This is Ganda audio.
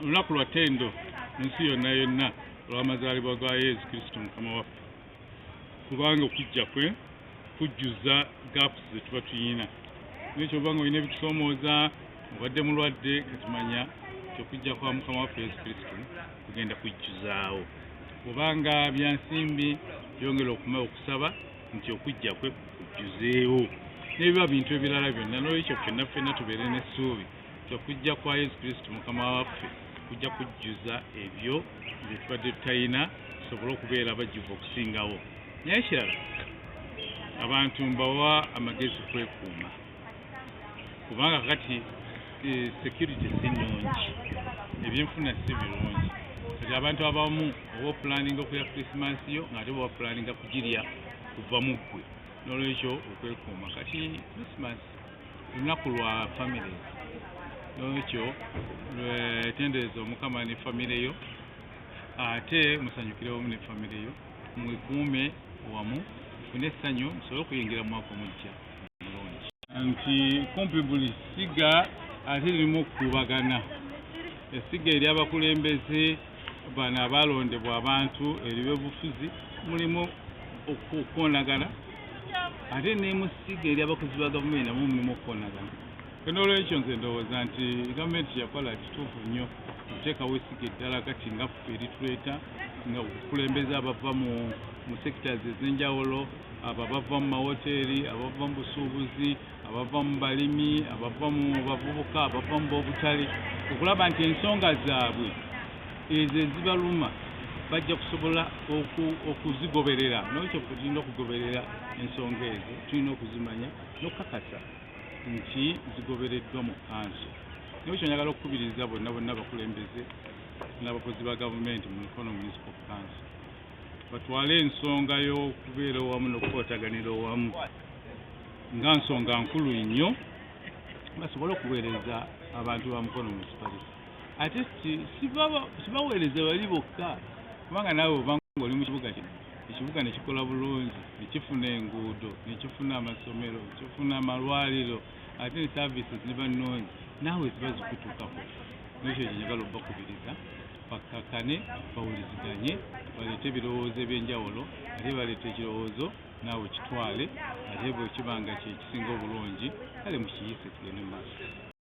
Olunaku lwa ttendo mu nsi yonna yonna olw'amazaalibwa ga Yesu Kristo Mukama waffe, kubanga okujja kwe kujjuza gaps ze tuba tuyina. Naye kyoba nga olina ebikusoomooza, obadde mulwadde, katumanya nti okujja kwa Mukama waffe Yesu Kristo kugenda kujjuzaawo. Obanga byansimbi, yongera okusaba nti okujja kwe kujjuzeewo, n'ebiba bintu ebirala byonna. N'olwekyo ffenna ffenna tubeere n'essuubi nti okujja kwa Yesu Kristo Mukama waffe kujja kujjuza ebyo bye tubadde tutalina, tusobole okubeera abajjuvu okusingawo. Naye ekirala, abantu mbawa amagezi kwekuuma, kubanga kati security si nnungi, ebyenfuna si birungi. Kati abantu abamu oba opulaninga okulya Christmas yo, ng'ate oba opulaninga kugirya kuva mu ggwe. N'olwekyo okwekuuma. Kati Christmas lunaku lwa families, n'olwekyo tendereza Omukama ne famire yo, ate musanyukire wamu ne famire yo, mwekuume wamu, mufune essanyu, musobole okuyingira mu mwaka omujja omulungi. Nti kumpi buli ssiga ate lirimu okukuubagana. Essiga ery'abakulembeze bano abalondebwa abantu, ery'obufuzi, mulimu okukoonagana, ate ne mu ssiga ery'abakozi ba gavumenti namwo mulimu okukoonagana. N'olwekyo nze ndowooza nti gavumenti yakola kituufu nnyo okuteekawo essiga eddala kati nga ffe erituleeta nga okukulembeza abava mu sectors ez'enjawulo, abo abava mu mawoteeri, abava mu busuubuzi, abava mu balimi, abava mu bavubuka, abava mu b'obutale, okulaba nti ensonga zaabwe ezo ezibaluma bajja kusobola okuzigoberera. N'olwekyo ffe tulina okugoberera ensonga ezo, tulina okuzimanya n'okukakasa nti zigobereddwa mu kanso. N'olwekyo njagala okukubiriza bonna bonna abakulembeze n'abakozi ba gavumenti mu Mukono Municipal Council batwale ensonga y'okubeera owamu n'okukwataganira owamu nga nsonga nkulu nnyo, basobole okuweereza abantu ba Mukono Municipality. Ate sibaweereza bali bokka, kubanga naawe oba ng'oli mu kibuga kino, ekibuga ne kikola bulungi, ne kifuna enguudo, ne kifuna amasomero, ne kifuna amalwaliro, ate ne services ziba nnungi, naawe ziba zikutuukako. N'ekyo kye njagala okubakubiriza, bakkakkane, bawuliziganye, baleete ebirowoozo ebyenjawulo, ate baleeta ekirowoozo naawe kitwale, ate bwe kiba nga kye kisinga obulungi, kale mukiyise, tugende mu maaso.